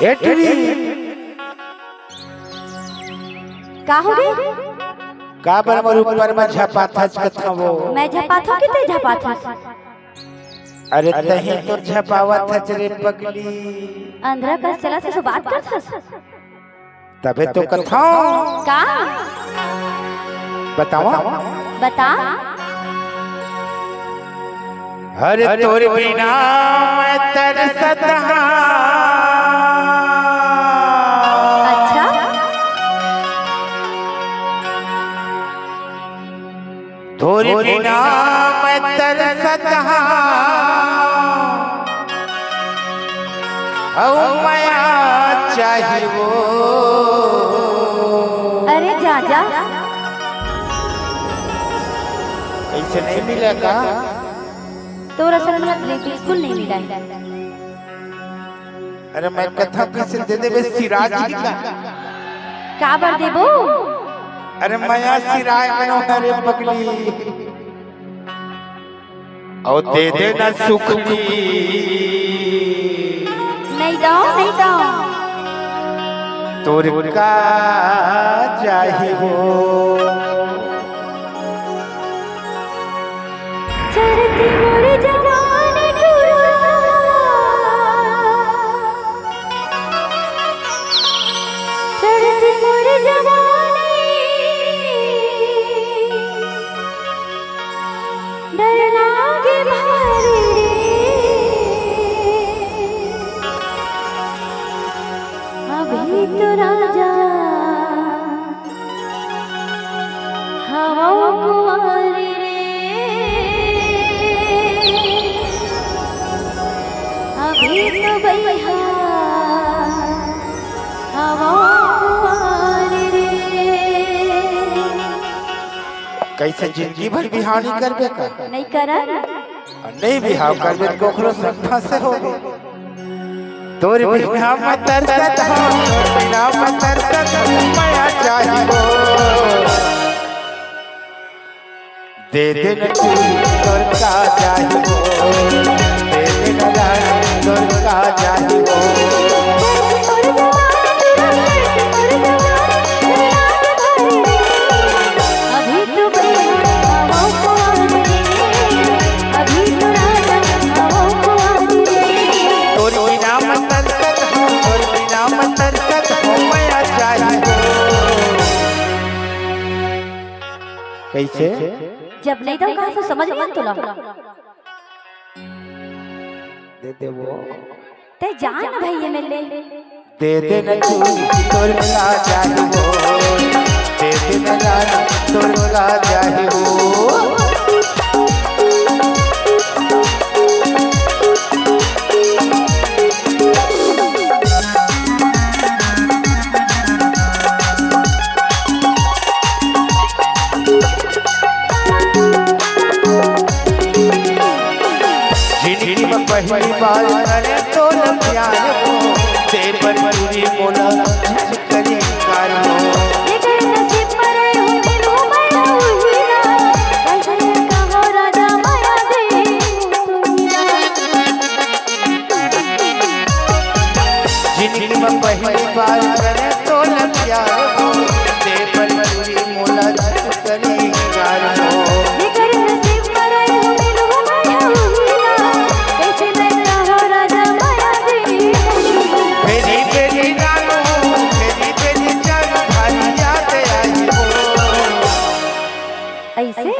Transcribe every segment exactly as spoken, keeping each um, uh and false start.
ए टुरी, का होगे? काबर मोर ऊपर म झपाथस कथवो? मैं झपाथंव कि तैं झपाथस? अरे तहीं तो झपावत हस रे पगली। अंधरा कस चलत हस, बात करत हस। तभे तो कथंव। का? बतावंव? बता। अरे तोर बिना मैं तरसत हंव। अच्छा? तोर बिना मैं तरसत हंव, अउ मया चाही वो। अरे जा, जा। अइसे नइ मिलय का? तोर असन मत ले, बिल्कुल नइ मिलय। अरे मैं कथंव कइसे दे देबे सिराजी ला। काबर देबो? अरे मया सिराय मनो हरे पगली। अउ दे दे ना सुखली। नइ दंव, नइ दंव। तोर का चाही वो। चढ़ती मोर जवानी टुरा। चढ़ती मोर जवानी। डर लागे भारी रे। अभी तो राजा हवंव कुंवारी रे, अभी तो बइहा हवंव कुंवारी रे। कइसे जिनगी भर बिहाव नइ करबे का? नइ करंव। अउ नइ बिहाव करबे त कोखरो संग फंसे होबे। तोर बिना मैं तरसत हंव, तोर बिना मैं तरसत हंव, मया चाही वो। दे दे न तू तोर का चाही वो, दे दे न रानी तोर का चाही वो। अभी तो बइहा हवंव कुंवारी रे, अभी तो राजा हवंव कुंवारी रे। तोर बिना मैं तरसत हंव, तोर बिना मैं तरसत हंव, मया चाही वो। कइसे? जब नइ दंव कहा तो समझ नइ आय तोला। दे देबो। तैं जा ना भई एमेर ले। दे दे न तू तोर का चाही वो, दे दे न रानी तोर का चाही वो। जिनगी म पहली बार करे तोला प्यार हो, दे बर पूरी मोला झन करे इनकार हो। एकर नसीब पर हूँ मिलूँ मैं ना उही ला, कैसे कहो राजा मया दे तू ही ला। जिनगी म पहली बार करे तोला प्यार हो, दे बर पूरी मोला झन करे इनकार हो। एकर नसीब पर हूँ मिलूँ मैं ना उही ला, कैसे मैं कहो राजा मया दे। बेरी बेरी रानू, बेरी बेरी जानू, भारी याद आही वो। अइसे?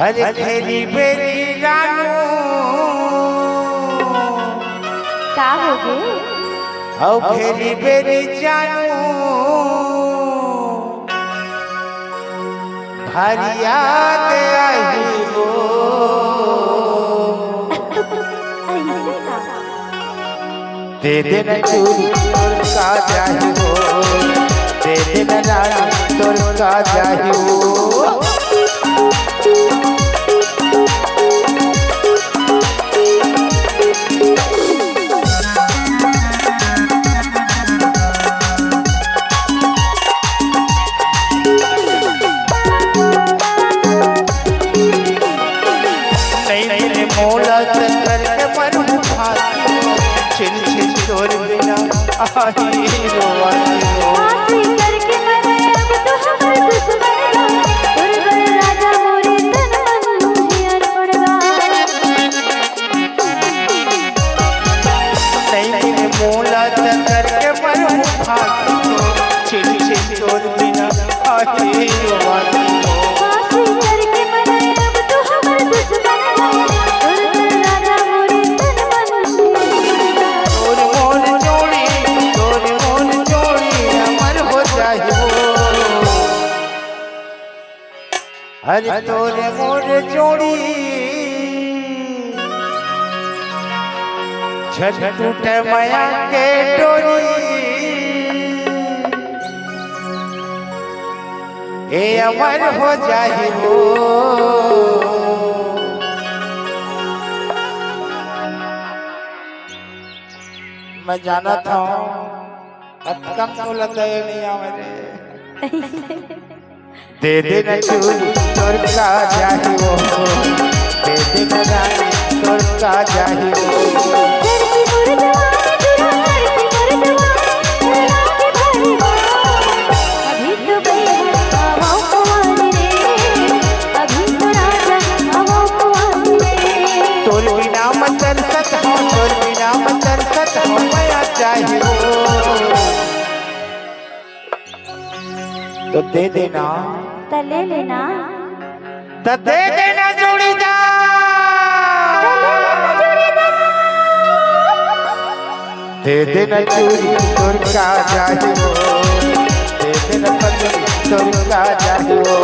अरे बेरी बेरी रानू। का होगे? अउ बेरी बेरी जानू। भारी याद आही वो। अइसे का? दे दे न चूड़ी तोर का जाही वो, दे दे न रानी तोर का जाही वो। नइ मिले मोला त करके मरहूँ फांसी, छिन छिन तोर बिना आही रो, आही रो। फांसी करके मरे अब तो हमर दुश्मन गा। दुर्बल राजा मोरे तन मन मुझे अर्पण गा। नहीं मोला त करके मरूं फांसी तो, छिन छिन तोर बिना आही रो, आही रो। फांसी करके मरे अब तो हमर दुश्मन गा। दुर्बल राजा मोरे तन मन मुझे अर्पण गा। तोर मोर जोड़ी, तोर मोर जोड़ी अमर हो जाही वो। अरे तोर मोर जोड़ी झन टूटे मया के डोरी, ए अमर हो जाही वो। मैं जानत हूँ, अतकन तोला दया नइ आवे रे। दे दे न चूड़ी तोर का जाही वो, दे दे न रानी तोर का जाही वो। धरती मोर जवान, धरती मोर जवान, अभी तो बेहद आवा कुंवारी रे, अभी तो राजा आवा कुंवारी रे। तोर बिना मैं तरसत हूँ, तोर बिना मैं तरसत हूँ, मया चाही वो। तो दे देना। त ले लेना। त दे देना जोड़ीदार। त ले लेना जोड़ीदार। दे देना चूड़ी तोर का जाही वो, दे देना पगड़ी तोर का जाही वो।